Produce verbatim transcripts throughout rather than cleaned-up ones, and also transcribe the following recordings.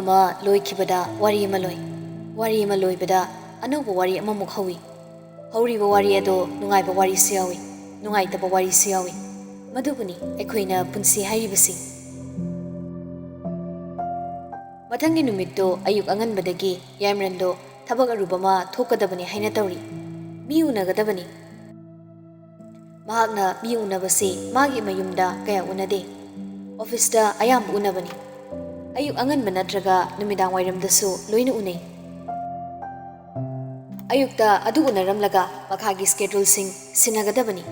ꯑꯃ ꯂꯣꯏꯈꯤꯕꯗ ꯋꯥꯔꯤ ꯑꯃ ꯂꯣꯏ꯫ ꯋꯥꯔꯤ ꯑꯃ ꯂꯣꯏꯕꯗ ꯑꯅꯧꯕ ꯋꯥꯔꯤ ꯑꯃꯃꯨꯛ ꯍꯧꯏ꯫ ꯍꯧꯔꯤꯕ ꯋꯥꯔꯤ ꯑꯗꯣ ꯅꯨꯡꯉꯥꯏꯕ ꯋꯥꯔꯤꯁꯨ ꯌꯥꯎꯏ, ꯅꯨꯡꯉꯥꯏꯇꯕ ꯋꯥꯔꯤꯁꯨ ꯌꯥꯎꯏ꯫ ꯃꯗꯨꯕꯨꯅꯤ ꯑꯩꯈꯣꯏꯅ ꯄꯨꯟꯁꯤ ꯍꯥꯏꯔꯤꯕꯁꯤ꯫ ꯃꯊꯪꯒꯤ ꯅꯨꯃꯤꯠꯇꯣ ꯑꯌꯨꯛ ꯑꯉꯟꯕꯗꯒꯤ ꯌꯥꯏꯃꯔꯟꯗꯣ ꯊꯕꯛ ꯑꯔꯨꯕ ꯑꯃ ꯊꯣꯛꯀꯗꯕꯅꯤ ꯍꯥꯏꯅ ꯇꯧꯔꯤ꯫ ꯃꯤ ꯎꯅꯒꯗꯕꯅꯤ꯫ ꯃꯍꯥꯛꯅ ꯃꯤ ꯎꯅꯕꯁꯤ ꯃꯥꯒꯤ ꯃꯌꯨꯝꯗ ꯀꯌꯥ ꯎꯅꯗꯦ꯫ ꯑꯣꯐꯤꯁꯇ ꯑꯌꯥꯝꯕ ꯎꯅꯕꯅꯤ꯫ ꯑꯌꯨꯛ ꯑꯉꯟꯕ ꯅꯠꯇ꯭ꯔꯒ ꯅꯨꯃꯤꯗꯥꯡ ꯋꯥꯏꯔꯝꯗꯁꯨ ꯂꯣꯏꯅ ꯎꯅꯩ꯫ ꯑꯌꯨꯛꯇ ꯑꯗꯨ ꯎꯅꯔꯝꯂꯒ ꯃꯈꯥꯒꯤ ꯁ꯭ꯀꯦꯗꯨꯜꯁꯤꯡ ꯁꯤꯟꯅꯒꯗꯕꯅꯤ꯫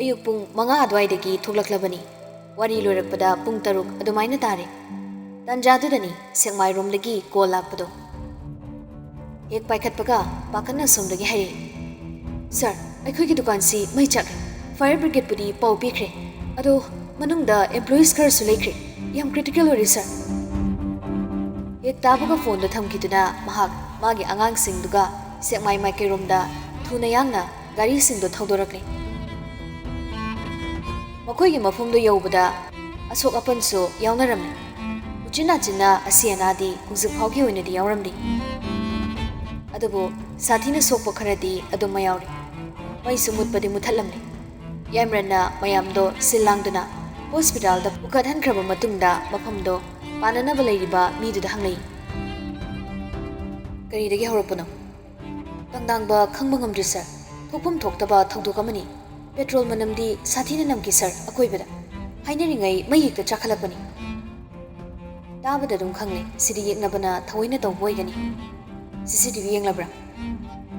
ꯑꯌꯨꯛ ꯄꯨꯡ ꯃꯉꯥ ꯑꯗꯨꯋꯥꯏꯗꯒꯤ ꯊꯣꯛꯂꯛꯂꯕꯅꯤ꯫ ꯋꯥꯔꯤ ꯂꯣꯏꯔꯛꯄꯗ ꯄꯨꯡ ꯇꯔꯨꯛ ꯑꯗꯨꯃꯥꯏꯅ ꯇꯥꯔꯦ꯫ ꯇꯥꯟꯖꯥꯗꯨꯗꯅꯤ ꯁꯦꯛꯃꯥꯏꯔꯣꯝꯗꯒꯤ ꯀꯣꯜ ꯂꯥꯛꯄꯗꯣ꯫ ꯍꯦꯛ ꯄꯥꯏꯈꯠꯄꯒ ꯄꯥꯈꯠꯅ ꯑꯁꯣꯝꯗꯒꯤ ꯍꯥꯏꯔꯛꯏ, "ꯁꯥꯔ, ꯑꯩꯈꯣꯏꯒꯤ ꯗꯨꯀꯥꯟꯁꯤ ꯃꯩ ꯆꯥꯛꯂꯦ꯫ ꯐꯥꯌꯔ ꯕ꯭ꯔꯤꯒꯦꯗꯄꯨꯗꯤ ꯄꯥꯎ ꯄꯤꯈ꯭ꯔꯦ, ꯑꯗꯣ ꯃꯅꯨꯡꯗ ꯑꯦꯝꯄ꯭ꯂꯣꯌꯤꯁ ꯈꯔꯁꯨ ꯂꯩꯈ꯭ꯔꯦ꯫ ꯌꯥꯝ ꯀ꯭ꯔꯤꯇꯤꯀꯦꯜ ꯑꯣꯏꯔꯦ, ꯁꯥꯔ꯫" ꯍꯦꯛ ꯇꯥꯕꯒ ꯐꯣꯟꯗꯣ ꯊꯝꯈꯤꯗꯨꯅ ꯃꯍꯥꯛ ꯃꯥꯒꯤ ꯑꯉꯥꯡꯁꯤꯡꯗꯨꯒ ꯁꯦꯛꯃꯥꯏ ꯃꯥꯏꯀꯩꯔꯣꯝꯗ ꯊꯨꯅ ꯌꯥꯡꯅ ꯒꯥꯔꯤꯁꯤꯡꯗꯣ ꯊꯧꯗꯣꯔꯛꯂꯦ꯫ ꯃꯈꯣꯏꯒꯤ ꯃꯐꯝꯗꯨ ꯌꯧꯕꯗ ꯑꯁꯣꯛ ꯑꯄꯟꯁꯨ ꯌꯥꯎꯅꯔꯝꯃꯤ꯫ ꯎꯆꯤꯟ ꯅꯥꯆꯤꯟꯅ ꯑꯁꯤ ꯑꯅꯥꯗꯤ ꯍꯧꯖꯤꯛ ꯐꯥꯎꯒꯤ ꯑꯣꯏꯅꯗꯤ ꯌꯥꯎꯔꯝꯗꯦ꯫ ꯑꯗꯨꯕꯨ ꯁꯥꯊꯤꯅ ꯁꯣꯛꯄ ꯈꯔꯗꯤ ꯑꯗꯨꯝ ꯌꯥꯎꯔꯤ꯫ ꯃꯩꯁꯨ ꯃꯨꯠꯄꯗꯤ ꯃꯨꯠꯊꯠꯂꯝꯃꯤ꯫ ꯌꯥꯏꯃꯔꯟꯅ ꯃꯌꯥꯝꯗꯣ ꯁꯤꯜ ꯂꯥꯡꯗꯨꯅ ꯍꯣꯁꯄꯤꯇꯥꯜꯗ ꯄꯨꯈꯠꯍꯟꯈ꯭ꯔꯕ ꯃꯇꯨꯡꯗ ꯃꯐꯝꯗꯣ ꯄꯥꯟꯅꯅꯕ ꯂꯩꯔꯤꯕ ꯃꯤꯗꯨꯗ ꯍꯪꯂꯛꯏ, "ꯀꯔꯤꯗꯒꯤ ꯍꯧꯔꯛꯄꯅꯣ?" "ꯇꯪꯗꯥꯡꯕ ꯈꯪꯕ ꯉꯝꯗ꯭ꯔꯤ, ꯁꯥꯔ꯫ ꯊꯣꯛꯐꯝ ꯊꯣꯛꯇꯕ ꯊꯧꯗꯣꯛ ꯑꯃꯅꯤ꯫ ꯄꯦꯇ꯭ꯔꯣꯜ ꯃꯅꯝꯗꯤ ꯁꯥꯊꯤꯅ ꯅꯝꯈꯤ, ꯁꯥꯔ, ꯑꯀꯣꯏꯕꯗ꯫ ꯍꯥꯏꯅꯔꯤꯉꯩ ꯃꯩ ꯍꯦꯛꯇ ꯆꯥꯈꯠꯂꯛꯄꯅꯤ꯫" ꯇꯥꯕꯗ ꯑꯗꯨꯝ ꯈꯪꯂꯦ, ꯁꯤꯗꯤ ꯌꯦꯛꯅꯕꯅ ꯊꯑꯣꯏꯅ ꯇꯧꯕ ꯑꯣꯏꯒꯅꯤ꯫ "ꯁꯤ ꯁꯤ ꯇꯤ ꯚꯤ ꯌꯦꯡꯂꯕ꯭ꯔꯥ?"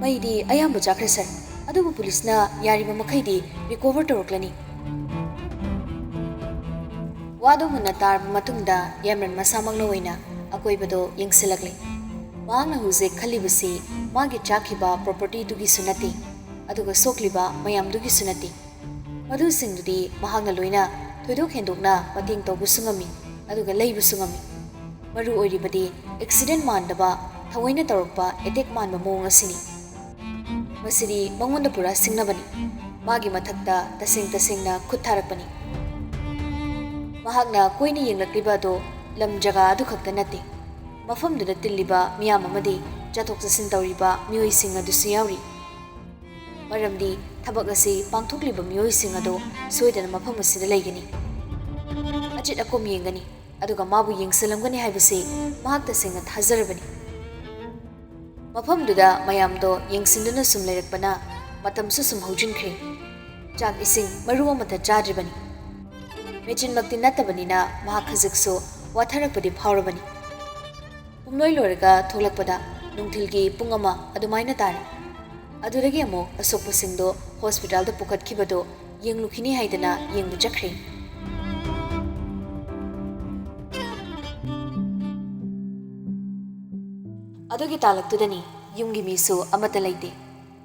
"ꯃꯩꯗꯤ ꯑꯌꯥꯝꯕ ꯆꯥꯈ꯭ꯔꯦ, ꯁꯥꯔ, ꯑꯗꯨꯕꯨ ꯄꯨꯂꯤꯁꯅ ꯌꯥꯔꯤꯕ ꯃꯈꯩꯗꯤ ꯔꯤꯀꯣꯚꯔ ꯇꯧꯔꯛꯂꯅꯤ꯫" ꯋꯥꯗꯣ ꯃꯨꯟꯅ ꯇꯥꯔꯕ ꯃꯇꯨꯡꯗ ꯌꯥꯏꯃꯔꯟ ꯃꯁꯥꯃꯛꯅ ꯑꯣꯏꯅ ꯑꯀꯣꯏꯕꯗꯣ ꯌꯦꯡꯁꯤꯜꯂꯛꯂꯦ꯫ ꯃꯍꯥꯛꯅ ꯍꯧꯖꯤꯛ ꯈꯜꯂꯤꯕꯁꯤ ꯃꯥꯒꯤ ꯆꯥꯛꯈꯤꯕ ꯄ꯭ꯔꯣꯄꯔꯇꯤꯗꯨꯒꯤꯁꯨ ꯅꯠꯇꯦ, ꯑꯗꯨꯒ ꯁꯣꯛꯂꯤꯕ ꯃꯌꯥꯝꯗꯨꯒꯤꯁꯨ ꯅꯠꯇꯦ꯫ ꯃꯗꯨꯁꯤꯡꯗꯨꯗꯤ ꯃꯍꯥꯛꯅ ꯂꯣꯏꯅ ꯊꯣꯏꯗꯣꯛ ꯍꯦꯟꯗꯣꯛꯅ ꯃꯇꯦꯡ ꯇꯧꯕꯁꯨ ꯉꯝꯃꯤ, ꯑꯗꯨꯒ ꯂꯩꯕꯁꯨ ꯉꯝꯃꯤ꯫ ꯃꯔꯨ ꯑꯣꯏꯔꯤꯕꯗꯤ ꯑꯦꯛꯁꯤꯗꯦꯟ ꯃꯥꯟꯗꯕ, ꯊꯑꯣꯏꯅ ꯇꯧꯔꯛꯄ ꯑꯦꯇꯦꯛ ꯃꯥꯟꯕ ꯃꯑꯣꯡ ꯑꯁꯤꯅꯤ꯫ ꯃꯁꯤꯗꯤ ꯃꯉꯣꯟꯗ ꯄꯨꯔꯥ ꯁꯤꯡꯅꯕꯅꯤ꯫ ꯃꯥꯒꯤ ꯃꯊꯛꯇ ꯇꯁꯦꯡ ꯇꯁꯦꯡꯅ ꯈꯨꯠ ꯊꯥꯔꯛꯄꯅꯤ꯫ ꯃꯍꯥꯛꯅ ꯀꯣꯏꯅ ꯌꯦꯡꯂꯛꯂꯤꯕ ꯑꯗꯨ ꯂꯝ ꯖꯒꯥ ꯑꯗꯨꯈꯛꯇ ꯅꯠꯇꯦ, ꯃꯐꯝꯗꯨꯗ ꯇꯤꯜꯂꯤꯕ ꯃꯤꯌꯥꯝ ꯑꯃꯗꯤ ꯆꯠꯊꯣꯛ ꯆꯠꯁꯤꯟ ꯇꯧꯔꯤꯕ ꯃꯤꯑꯣꯏꯁꯤꯡ ꯑꯗꯨꯁꯨ ꯌꯥꯎꯔꯤ꯫ ꯃꯔꯝꯗꯤ ꯊꯕꯛ ꯑꯁꯤ ꯄꯥꯡꯊꯣꯛꯂꯤꯕ ꯃꯤꯑꯣꯏꯁꯤꯡ ꯑꯗꯨ ꯁꯣꯏꯗꯅ ꯃꯐꯝ ꯑꯁꯤꯗ ꯂꯩꯒꯅꯤ, ꯑꯆꯤꯠ ꯑꯀꯣꯝ ꯌꯦꯡꯒꯅꯤ, ꯑꯗꯨꯒ ꯃꯥꯕꯨ ꯌꯦꯡꯁꯤꯜꯂꯝꯒꯅꯤ ꯍꯥꯏꯕꯁꯤ ꯃꯍꯥꯛ ꯇꯁꯦꯡꯅ ꯊꯥꯖꯔꯕꯅꯤ꯫ ꯃꯐꯝꯗꯨꯗ ꯃꯌꯥꯝꯗꯣ ꯌꯦꯡꯁꯤꯟꯗꯨꯅ ꯁꯨꯝ ꯂꯩꯔꯛꯄꯅ ꯃꯇꯝꯁꯨ ꯁꯨꯝ ꯍꯧꯖꯤꯟꯈ꯭ꯔꯦ꯫ ꯆꯥꯛ ꯏꯁꯤꯡ ꯃꯔꯨ ꯑꯃꯠꯇ ꯆꯥꯗ꯭ꯔꯤꯕꯅꯤ꯫ ꯃꯦꯆꯤꯟꯃꯛꯇꯤ ꯅꯠꯇꯕꯅꯤꯅ ꯃꯍꯥꯛ ꯈꯖꯤꯛꯁꯨ ꯋꯥꯊꯔꯛꯄꯗꯤ ꯐꯥꯎꯔꯕꯅꯤ꯫ ꯄꯨꯝꯂꯣꯏ ꯂꯣꯏꯔꯒ ꯊꯣꯛꯂꯛꯄꯗ ꯅꯨꯡꯊꯤꯜꯒꯤ ꯄꯨꯡ ꯑꯃ ꯑꯗꯨꯃꯥꯏꯅ ꯇꯥꯔꯦ꯫ ꯑꯗꯨꯗꯒꯤ ꯑꯃꯨꯛ ꯑꯁꯣꯛꯄꯁꯤꯡꯗꯣ ꯍꯣꯁꯄꯤꯇꯥꯜꯗ ꯄꯨꯈꯠꯈꯤꯕꯗꯣ ꯌꯦꯡꯂꯨꯈꯤꯅꯤ ꯍꯥꯏꯗꯅ ꯌꯦꯡꯕ ꯆꯠꯈ꯭ꯔꯦ꯫ ꯑꯗꯨꯒꯤ ꯇꯥꯂꯛꯇꯨꯗꯅꯤ ꯌꯨꯝꯒꯤ ꯃꯤꯁꯨ ꯑꯃꯠꯇ ꯂꯩꯇꯦ꯫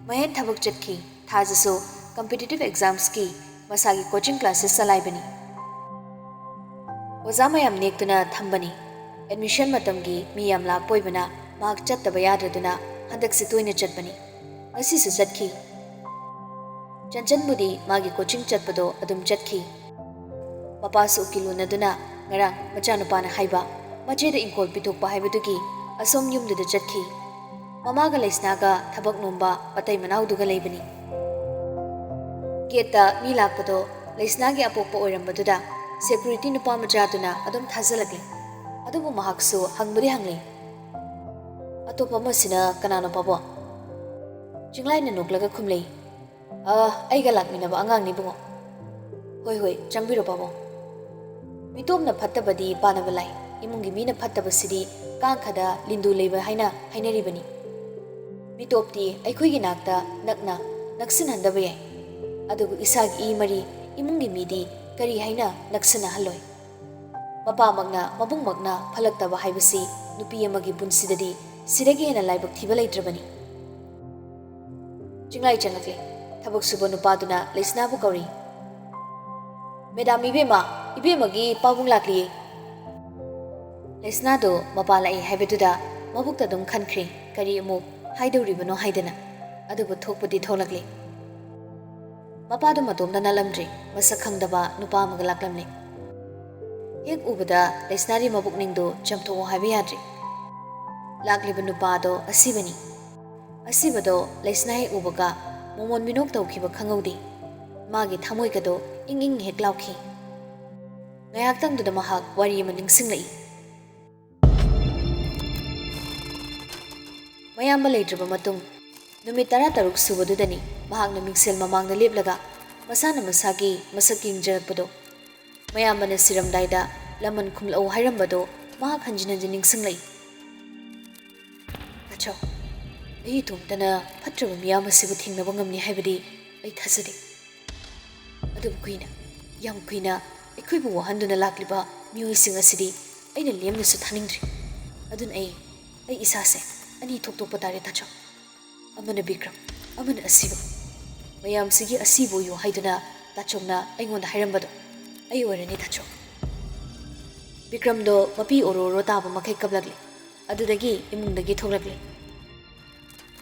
ꯃꯍꯦꯟ ꯊꯕꯛ ꯆꯠꯈꯤ꯫ ꯊꯥꯖꯁꯨ competitive examsꯀꯤ ꯃꯁꯥꯒꯤ coaching classes ꯆꯂꯥꯏꯕꯅꯤ꯫ ꯑꯣꯖꯥ ꯃꯌꯥꯝ ꯅꯦꯛꯇꯨꯅ ꯊꯝꯕꯅꯤ꯫ Admission ꯃꯇꯝꯒꯤ ꯃꯤ ꯌꯥꯝ ꯂꯥꯛꯄ ꯑꯣꯏꯕꯅ ꯃꯍꯥꯛ ꯆꯠꯇꯕ ꯌꯥꯗ꯭ꯔꯗꯨꯅ ꯍꯟꯗꯛꯁꯤ ꯇꯣꯏꯅ ꯆꯠꯄꯅꯤ꯫ ꯉꯁꯤꯁꯨ ꯆꯠꯈꯤ꯫ ꯆꯟꯆꯟꯕꯨꯗꯤ ꯃꯥꯒꯤ coaching ꯆꯠꯄꯗꯣ ꯑꯗꯨꯝ ꯆꯠꯈꯤ꯫ ꯃꯄꯥꯁꯨ ꯎꯀꯤꯜ ꯎꯅꯗꯨꯅ ꯉꯔꯥꯡ ꯃꯆꯥꯅꯨꯄꯥꯅ ꯍꯥꯏꯕ ꯃꯆꯦꯗ ꯏꯪꯈꯣꯜ ꯄꯤꯊꯣꯛꯄ ꯍꯥꯏꯕꯗꯨꯒꯤ ꯑꯁꯣꯝ ꯌꯨꯝꯗꯨꯗ ꯆꯠꯈꯤ꯫ ꯃꯃꯥꯒ ꯂꯩꯁꯅꯥꯒ ꯊꯕꯛ ꯅꯣꯝꯕ ꯃꯇꯩ ꯃꯅꯥꯎꯗꯨꯒ ꯂꯩꯕꯅꯤ꯫ ꯒꯦꯠꯇ ꯃꯤ ꯂꯥꯛꯄꯗꯣ ꯂꯩꯁꯅꯥꯒꯤ ꯑꯄꯣꯛꯄ ꯑꯣꯏꯔꯝꯕꯗꯨꯗ security ꯅꯨꯄꯥ ꯃꯆꯥꯗꯨꯅ ꯑꯗꯨꯝ ꯊꯥꯖꯜꯂꯛꯂꯦ꯫ ꯑꯗꯨꯕꯨ ꯃꯍꯥꯛꯁꯨ ꯍꯪꯕꯗꯤ ꯍꯪꯂꯦ, "ꯑꯇꯣꯞꯄ ꯑꯃꯁꯤꯅ ꯀꯅꯥꯅꯣ ꯄꯥꯕꯨꯡ?" ꯆꯤꯡꯂꯥꯏꯅ ꯅꯣꯛꯂꯒ ꯈꯨꯝꯂꯦ, "ꯑ, ꯑꯩꯒ ꯂꯥꯛꯃꯤꯟꯅꯕ ꯑꯉꯥꯡꯅꯤ ꯏꯕꯨꯡꯉꯣ꯫" "ꯍꯣꯏ, ꯍꯣꯏ, ꯆꯪꯕꯤꯔꯣ ꯄꯥꯕꯨꯡ꯫" ꯃꯤꯇꯣꯞꯅ ꯐꯠꯇꯕꯗꯤ ꯄꯥꯅꯕ ꯂꯥꯏ꯫ ꯏꯃꯨꯡꯒꯤ ꯃꯤꯅ ꯐꯠꯇꯕꯁꯤꯗꯤ ꯀꯥꯡꯈꯗ ꯂꯤꯟꯗꯨ ꯂꯩꯕ ꯍꯥꯏꯅ ꯍꯥꯏꯅꯔꯤꯕꯅꯤ꯫ ꯃꯤꯇꯣꯞꯇꯤ ꯑꯩꯈꯣꯏꯒꯤ ꯅꯥꯛꯇ ꯅꯛꯅ ꯅꯛꯁꯤꯟꯍꯟꯗꯕ ꯌꯥꯏ, ꯑꯗꯨꯕꯨ ꯏꯁꯥꯒꯤ ꯏ ꯃꯔꯤ ꯏꯃꯨꯡꯒꯤ ꯃꯤꯗꯤ ꯀꯔꯤ ꯍꯥꯏꯅ ꯅꯛꯁꯤꯟꯅꯍꯜꯂꯣꯏ? ꯃꯄꯥꯃꯛꯅ ꯃꯕꯨꯡꯃꯛꯅ ꯐꯠꯂꯛꯇꯕ ꯍꯥꯏꯕꯁꯤ ꯅꯨꯄꯤ ꯑꯃꯒꯤ ꯄꯨꯟꯁꯤꯗꯗꯤ ꯁꯤꯗꯒꯤ ꯍꯦꯟꯅ ꯂꯥꯏꯕꯛ ꯊꯤꯕ ꯂꯩꯇ꯭ꯔꯕꯅꯤ꯫ ꯆꯤꯡꯂꯥꯏ ꯆꯪꯂꯛꯂꯦ꯫ ꯊꯕꯛ ꯁꯨꯕ ꯅꯨꯄꯥꯗꯨꯅ ꯂꯩꯁꯅꯥꯕꯨ ꯀꯧꯔꯤ, "ꯃꯦꯗꯥꯝ ꯏꯕꯦꯝꯃ, ꯏꯕꯦꯝꯃꯒꯤ ꯄꯥꯕꯨꯡ ꯂꯥꯛꯂꯤꯌꯦ꯫" ꯂꯩꯁꯅꯥꯗꯨ ꯃꯄꯥ ꯂꯥꯛꯏ ꯍꯥꯏꯕꯗꯨꯗ ꯃꯕꯨꯛꯇ ꯑꯗꯨꯝ ꯈꯟꯈ꯭ꯔꯦ, ꯀꯔꯤ ꯑꯃꯨꯛ ꯍꯥꯏꯗꯧꯔꯤꯕꯅꯣ ꯍꯥꯏꯗꯅ꯫ ꯑꯗꯨꯕꯨ ꯊꯣꯛꯄꯗꯤ ꯊꯣꯛꯂꯛꯂꯦ꯫ ꯃꯄꯥꯗꯨ ꯃꯇꯣꯝꯇ ꯅꯠꯂꯝꯗ꯭ꯔꯦ, ꯃꯁꯛ ꯈꯪꯗꯕ ꯅꯨꯄꯥ ꯑꯃꯒ ꯂꯥꯛꯂꯝꯂꯦ꯫ ꯍꯦꯛ ꯎꯕꯗ ꯂꯩꯁꯅꯥꯒꯤ ꯃꯕꯨꯛꯅꯤꯡꯗꯨ ꯆꯝꯊꯣꯛꯑꯣ ꯍꯥꯏꯕ ꯌꯥꯗ꯭ꯔꯦ꯫ ꯂꯥꯛꯂꯤꯕ ꯅꯨꯄꯥꯗꯣ ꯑꯁꯤꯕꯅꯤ꯫ ꯑꯁꯤꯕꯗꯣ ꯂꯩꯁꯅꯥ ꯍꯦꯛ ꯎꯕꯒ ꯃꯣꯃꯣꯟ ꯃꯤꯅꯣꯛ ꯇꯧꯈꯤꯕ ꯈꯪꯍꯧꯗꯦ꯫ ꯃꯥꯒꯤ ꯊꯃꯣꯏꯒꯗꯣ ꯏꯪ ꯏꯪ ꯍꯦꯛ ꯂꯥꯎꯈꯤ꯫ ꯉꯥꯏꯍꯥꯛꯇꯪꯗꯨꯗ ꯃꯍꯥꯛ ꯋꯥꯔꯤ ꯑꯃ ꯅꯤꯡꯁꯤꯡꯂꯛꯏ꯫ ꯃꯌꯥꯝꯕ ꯂꯩꯇ꯭ꯔꯕ ꯃꯇꯨꯡ ꯅꯨꯃꯤꯠ ꯇꯔꯥ ꯇꯔꯨꯛ ꯁꯨꯕꯗꯨꯗꯅꯤ ꯃꯍꯥꯛꯅ ꯃꯤꯡꯁꯦꯜ ꯃꯃꯥꯡꯗ ꯂꯦꯞꯂꯒ ꯃꯁꯥꯅ ꯃꯁꯥꯒꯤ ꯃꯁꯛ ꯌꯦꯡꯖꯔꯛꯄꯗꯣ꯫ ꯃꯌꯥꯝꯕꯅ ꯁꯤꯔꯝꯗꯥꯏꯗ ꯂꯃꯟ ꯈꯨꯝꯂꯛꯎ ꯍꯥꯏꯔꯝꯕꯗꯣ ꯃꯍꯥꯛ ꯍꯟꯖꯤꯟ ꯍꯟꯖꯤꯟ ꯅꯤꯡꯁꯤꯡꯂꯛꯏ꯫ "ꯇꯥꯆꯧ, ꯑꯩ ꯏꯇꯣꯝꯇꯅ ꯐꯠꯇ꯭ꯔꯕ ꯃꯤꯌꯥꯝ ꯑꯁꯤꯕꯨ ꯊꯦꯡꯅꯕ ꯉꯝꯅꯤ ꯍꯥꯏꯕꯗꯤ ꯑꯩ ꯊꯥꯖꯗꯦ꯫ ꯑꯗꯨꯕꯨ ꯀꯨꯏꯅ, ꯌꯥꯝ ꯀꯨꯏꯅ ꯑꯩꯈꯣꯏꯕꯨ ꯋꯥꯍꯟꯗꯨꯅ ꯂꯥꯛꯂꯤꯕ ꯃꯤꯑꯣꯏꯁꯤꯡ ꯑꯁꯤꯗꯤ ꯑꯩꯅ ꯂꯦꯝꯅꯁꯨ ꯊꯥꯅꯤꯡꯗ꯭ꯔꯤ꯫ ꯑꯗꯨꯅ ꯑꯩ, ꯑꯩ ꯏꯁꯥꯁꯦ ꯑꯅꯤ ꯊꯣꯛꯇꯣꯛꯄ ꯇꯥꯔꯦ, ꯇꯥꯆꯧ꯫ ꯑꯃꯅ ꯕꯤꯀ꯭ꯔꯝ, ꯑꯃꯅ ꯑꯁꯤꯕ꯫ ꯃꯌꯥꯝꯁꯤꯒꯤ ꯑꯁꯤꯕ ꯑꯣꯏꯌꯨ ꯍꯥꯏꯗꯨꯅ ꯇꯥꯆꯧꯅ ꯑꯩꯉꯣꯟꯗ ꯍꯥꯏꯔꯝꯕꯗꯣ ꯑꯩ ꯑꯣꯏꯔꯅꯤ, ꯇꯥꯆꯧ꯫" ꯕꯤꯀ꯭ꯔꯝꯗꯣ ꯃꯄꯤ ꯑꯣꯔꯣ ꯑꯣꯔꯣ ꯇꯥꯕ ꯃꯈꯩ ꯀꯞꯂꯛꯂꯦ꯫ ꯑꯗꯨꯗꯒꯤ ꯏꯃꯨꯡꯗꯒꯤ ꯊꯣꯛꯂꯛꯂꯦ꯫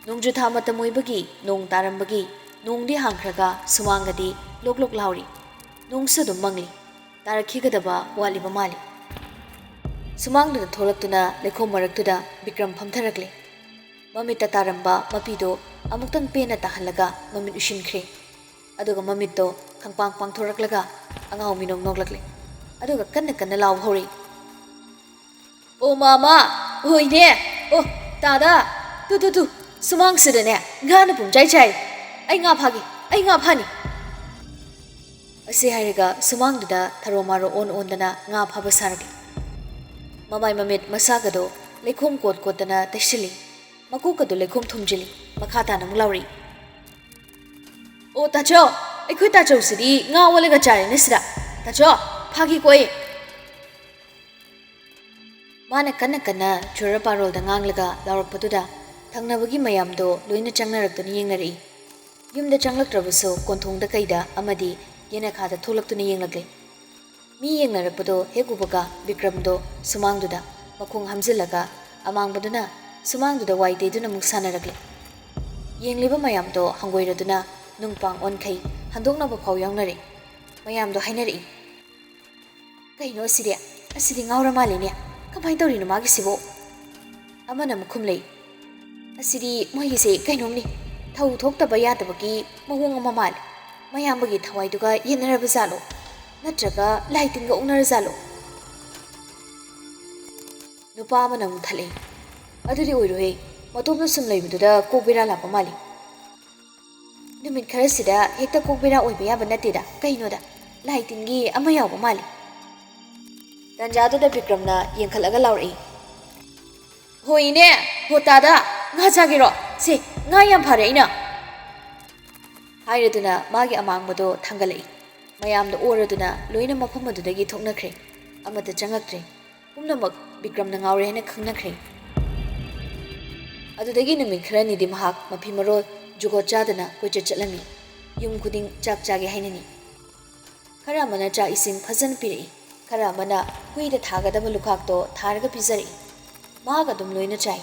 ꯅꯣꯡꯖꯨ ꯊꯥ ꯃꯇꯝ ꯑꯣꯏꯕꯒꯤ ꯅꯣꯡ ꯇꯥꯔꯝꯕꯒꯤ ꯅꯣꯡꯗꯤ ꯍꯥꯡꯈ꯭ꯔꯒ ꯁꯨꯃꯥꯡꯒꯗꯤ ꯂꯣꯛ ꯂꯣꯛ ꯂꯥꯎꯔꯤ꯫ ꯅꯣꯡꯁꯨ ꯑꯗꯨꯝ ꯃꯪꯂꯤ꯫ ꯇꯥꯔꯛꯈꯤꯒꯗꯕ ꯋꯥꯠꯂꯤꯕ ꯃꯥꯜꯂꯤ꯫ ꯁꯨꯃꯥꯡꯗꯨꯗ ꯊꯣꯛꯂꯛꯇꯨꯅ ꯂꯩꯈꯣꯝ ꯃꯔꯛꯇꯨꯗ ꯕꯤꯀ꯭ꯔꯝ ꯐꯝꯊꯔꯛꯂꯦ꯫ ꯃꯃꯤꯠꯇ ꯇꯥꯔꯝꯕ ꯃꯄꯤꯗꯣ ꯑꯃꯨꯛꯇꯪ ꯄꯦꯟꯅ ꯇꯥꯍꯜꯂꯒ ꯃꯃꯤꯠ ꯎꯏꯁꯤꯟꯈ꯭ꯔꯦ꯫ ꯑꯗꯨꯒ ꯃꯃꯤꯠꯇꯣ ꯈꯪꯄꯥꯡ ꯄꯥꯡꯊꯣꯔꯛꯂꯒ ꯑꯉꯥꯎ ꯃꯤꯅꯣꯛ ꯅꯣꯛꯂꯛꯂꯦ꯫ ꯑꯗꯨꯒ ꯀꯟꯅ ꯀꯟꯅ ꯂꯥꯎ ꯍꯧꯔꯛꯏ꯫ "ꯑꯣ ꯃꯥꯃꯥ, ꯍꯣꯏꯅꯦ, ꯑꯣ ꯇꯥꯗꯥ, ꯇꯨ ꯇꯨ ꯇꯨ, ꯁꯨꯃꯥꯡꯁꯤꯗꯅꯦ ꯉꯥꯅ ꯄꯨꯡꯆꯥꯏ ꯆꯥꯏ꯫ ꯑꯩ ꯉꯥ ꯐꯥꯒꯦ, ꯑꯩ ꯉꯥ ꯐꯥꯅꯤ꯫" ꯑꯁꯤ ꯍꯥꯏꯔꯒ ꯁꯨꯃꯥꯡꯗꯨꯗ ꯊꯔꯣ ꯃꯥꯔꯣ ꯑꯣꯟ ꯑꯣꯟꯗꯅ ꯉꯥ ꯐꯥꯕ ꯁꯥꯔꯛꯂꯤ꯫ ꯃꯃꯥꯏ ꯃꯃꯤꯠ ꯃꯁꯥꯒꯗꯣ ꯂꯩꯈꯣꯝ ꯀꯣꯠ ꯀꯣꯠꯇꯅ ꯇꯩꯁꯤꯜꯂꯤ꯫ ꯃꯀꯣꯛꯀꯗꯣ ꯂꯩꯈꯣꯝ ꯊꯨꯝꯖꯤꯜꯂꯤ꯫ ꯃꯈꯥ ꯇꯥꯅ ꯑꯃꯨꯛ ꯂꯥꯎꯔꯛꯏ꯫ "ꯑꯣ ꯇꯥꯆꯧ, ꯑꯩꯈꯣꯏ ꯇꯥꯆꯧꯁꯤꯗꯤ ꯉꯥ ꯑꯣꯜꯂꯒ ꯆꯥꯔꯦꯅꯦ ꯁꯤꯗ꯫ ꯇꯥꯆꯧ, ꯐꯥꯒꯦꯀꯣ ꯑꯩ꯫" ꯃꯥꯅ ꯀꯟꯅ ꯀꯟꯅ ꯆꯨꯔ ꯄꯥꯔꯣꯜꯗ ꯉꯥꯡꯂꯒ ꯂꯥꯎꯔꯛꯄꯗꯨꯗ ꯊꯪꯅꯕꯒꯤ ꯃꯌꯥꯝꯗꯣ ꯂꯣꯏꯅ ꯆꯪꯅꯔꯛꯇꯨꯅ ꯌꯦꯡꯅꯔꯛꯏ꯫ ꯌꯨꯝꯗ ꯆꯪꯂꯛꯇ꯭ꯔꯕꯁꯨ ꯀꯣꯟꯊꯣꯡꯗ ꯀꯩꯗ ꯑꯃꯗꯤ ꯌꯦꯅꯈꯥꯗ ꯊꯣꯛꯂꯛꯇꯨꯅ ꯌꯦꯡꯂꯛꯂꯦ꯫ ꯃꯤ ꯌꯦꯡꯅꯔꯛꯄꯗꯣ ꯍꯦꯛ ꯎꯕꯒ ꯕꯤꯀ꯭ꯔꯝꯗꯣ ꯁꯨꯃꯥꯡꯗꯨꯗ ꯃꯈꯣꯡ ꯍꯥꯝꯖꯤꯜꯂꯒ ꯑꯃꯥꯡꯕꯗꯨꯅ ꯁꯨꯃꯥꯡꯗꯨꯗ ꯋꯥꯏ ꯇꯩꯗꯨꯅ ꯑꯃꯨꯛ ꯁꯥꯟꯅꯔꯛꯂꯦ꯫ ꯌꯦꯡꯂꯤꯕ ꯃꯌꯥꯝꯗꯣ ꯍꯪꯒꯣꯏꯔꯗꯨꯅ ꯅꯨꯡꯄꯥꯡ ꯑꯣꯟꯈꯩ ꯍꯟꯗꯣꯛꯅꯕ ꯐꯥꯎ ꯌꯥꯎꯅꯔꯦ꯫ ꯃꯌꯥꯝꯗꯣ ꯍꯥꯏꯅꯔꯛꯏ꯫ "ꯀꯩꯅꯣ ꯑꯁꯤꯗꯤ? ꯑꯁꯤꯗꯤ ꯉꯥꯎꯔ ꯃꯥꯜꯂꯦꯅꯦ꯫ ꯀꯃꯥꯏꯅ ꯇꯧꯔꯤꯅꯣ ꯃꯥꯒꯤꯁꯤꯕꯣ?" ꯑꯃꯅ ꯑꯃꯨꯛ ꯈꯨꯝꯂꯛꯏ, "ꯑꯁꯤꯗꯤ ꯃꯣꯏꯒꯤꯁꯦ ꯀꯩꯅꯣꯝꯅꯤ꯫ ꯊꯧ ꯊꯣꯛꯇꯕ ꯌꯥꯗꯕꯒꯤ ꯃꯑꯣꯡ ꯑꯃ ꯃꯥꯜꯂꯦ꯫ ꯃꯌꯥꯝꯕꯒꯤ ꯊꯋꯥꯏꯗꯨꯒ ꯌꯦꯟꯅꯔꯕ ꯖꯥꯠꯂꯣ? ꯅꯠꯇ꯭ꯔꯒ ꯂꯥꯏ ꯇꯤꯟꯒ ꯑꯣꯛꯅꯔ ꯖꯥꯠꯂꯣ?" ꯅꯨꯄꯥ ꯑꯃꯅ ꯑꯃꯨꯛ ꯊꯠꯂꯛꯏ, "ꯑꯗꯨꯗꯤ ꯑꯣꯏꯔꯣꯏꯍꯦ꯫ ꯃꯇꯣꯝꯇ ꯁꯨꯝ ꯂꯩꯕꯗꯨꯗ ꯀꯣꯛ ꯕꯦꯔꯥ ꯂꯥꯛꯄ ꯃꯥꯜꯂꯤ꯫ ꯅꯨꯃꯤꯠ ꯈꯔꯁꯤꯗ ꯍꯦꯛꯇ ꯀꯣꯛ ꯕꯦꯔꯥ ꯑꯣꯏꯕ ꯌꯥꯕ ꯅꯠꯇꯦꯗ꯫ ꯀꯩꯅꯣꯗ, ꯂꯥꯏ ꯇꯤꯟꯒꯤ ꯑꯃ ꯌꯥꯎꯕ ꯃꯥꯜꯂꯤ꯫" ꯇꯟꯖꯥꯗꯨꯗ ꯕꯤꯀ꯭ꯔꯝꯅ ꯌꯦꯡꯈꯠꯂꯒ ꯂꯥꯎꯔꯛꯏ, "ꯍꯣꯏꯅꯦ, ꯍꯣ ꯇꯥꯗ, ꯉꯥ ꯆꯥꯒꯦꯔꯣ? ꯁꯦ, ꯉꯥ ꯌꯥꯝ ꯐꯔꯦ ꯑꯩꯅ꯫" ꯍꯥꯏꯔꯗꯨꯅ ꯃꯥꯒꯤ ꯑꯃꯥꯡꯕꯗꯣ ꯊꯥꯡꯒꯠꯂꯛꯏ꯫ ꯃꯌꯥꯝꯗ ꯑꯣꯔꯗꯨꯅ ꯂꯣꯏꯅ ꯃꯐꯝ ꯑꯗꯨꯗꯒꯤ ꯊꯣꯛꯅꯈ꯭ꯔꯦ꯫ ꯑꯃꯠꯇ ꯆꯪꯉꯛꯇ꯭ꯔꯦ꯫ ꯄꯨꯝꯅꯃꯛ ꯕꯤꯀ꯭ꯔꯝꯅ ꯉꯥꯎꯔꯦ ꯍꯥꯏꯅ ꯈꯪꯅꯈ꯭ꯔꯦ꯫ ꯑꯗꯨꯗꯒꯤ ꯅꯨꯃꯤꯠ ꯈꯔꯅꯤꯗꯤ ꯃꯍꯥꯛ ꯃꯐꯤ ꯃꯔꯣꯜ ꯖꯨꯒꯣꯠ ꯆꯥꯗꯅ ꯀꯣꯏꯆꯠ ꯆꯠꯂꯝꯃꯤ꯫ ꯌꯨꯝ ꯈꯨꯗꯤꯡ ꯆꯥꯛ ꯆꯥꯒꯦ ꯍꯥꯏꯅꯅꯤ꯫ ꯈꯔ ꯑꯃꯅ ꯆꯥꯛ ꯏꯁꯤꯡ ꯐꯖꯅ ꯄꯤꯔꯛꯏ, ꯈꯔ ꯑꯃꯅ ꯍꯨꯏꯗ ꯊꯥꯒꯗꯕ ꯂꯨꯈꯥꯛꯇꯣ ꯊꯥꯔꯒ ꯄꯤꯖꯔꯛꯏ꯫ ꯃꯍꯥꯛ ꯑꯗꯨꯝ ꯂꯣꯏꯅ ꯆꯥꯏ꯫